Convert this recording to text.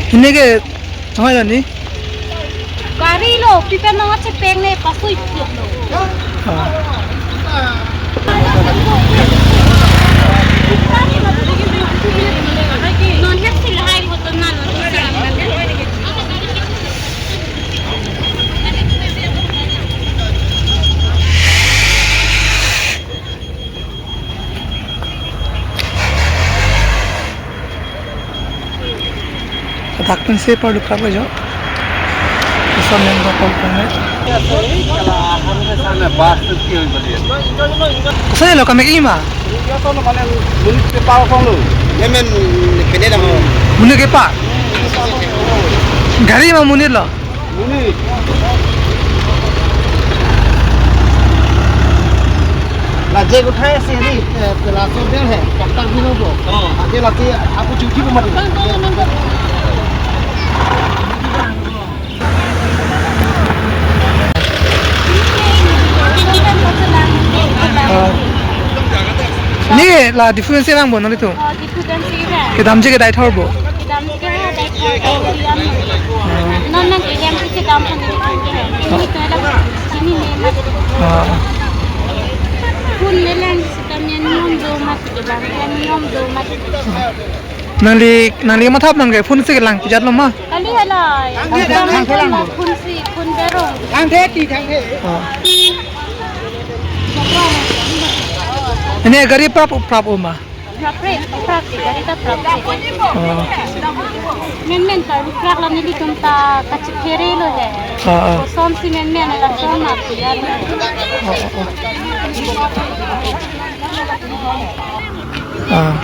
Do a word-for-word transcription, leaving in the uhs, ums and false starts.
Hini ke, hoi lo ni? Gari lo, pipen nang chepeng ne, pasui pipen lo. Ah. Non hep sila hai mo to na lo. Dak pen se pardu kap jo. Koson nang ba kol kong ne. Koson lo kamek ima. Monit kepa. Gari ma monit lo. Monit. La je uthai ase ni, eh, pela so der hai, tractor bhi lobo. Oh. Aje la ke apu chuthi ko mati. Ni la difference lang bo nang itu. Oh, kedamji kedai thor bo. Kedamji kedai thor, kedai thor. Non nang kedam si kedam kan. Ini kedam ini ne ma. Ah. Phone me lang si kedam niom do ma kedam niom do ma. Nangli, nangli mathap nang ke phone si kelang pijat lo ma. Kali hala. Kedam phone si phone berong. Thangthe ti thangthe. Ah. Ini gari prap prap o ma. Prapre, prapre, gari ta prapre. Oh. Menmen ta rukrak la nelitum ta kachiphere lo he. Ah, ah. Koson si menmen la son na piya. Oh, oh, oh. Ah.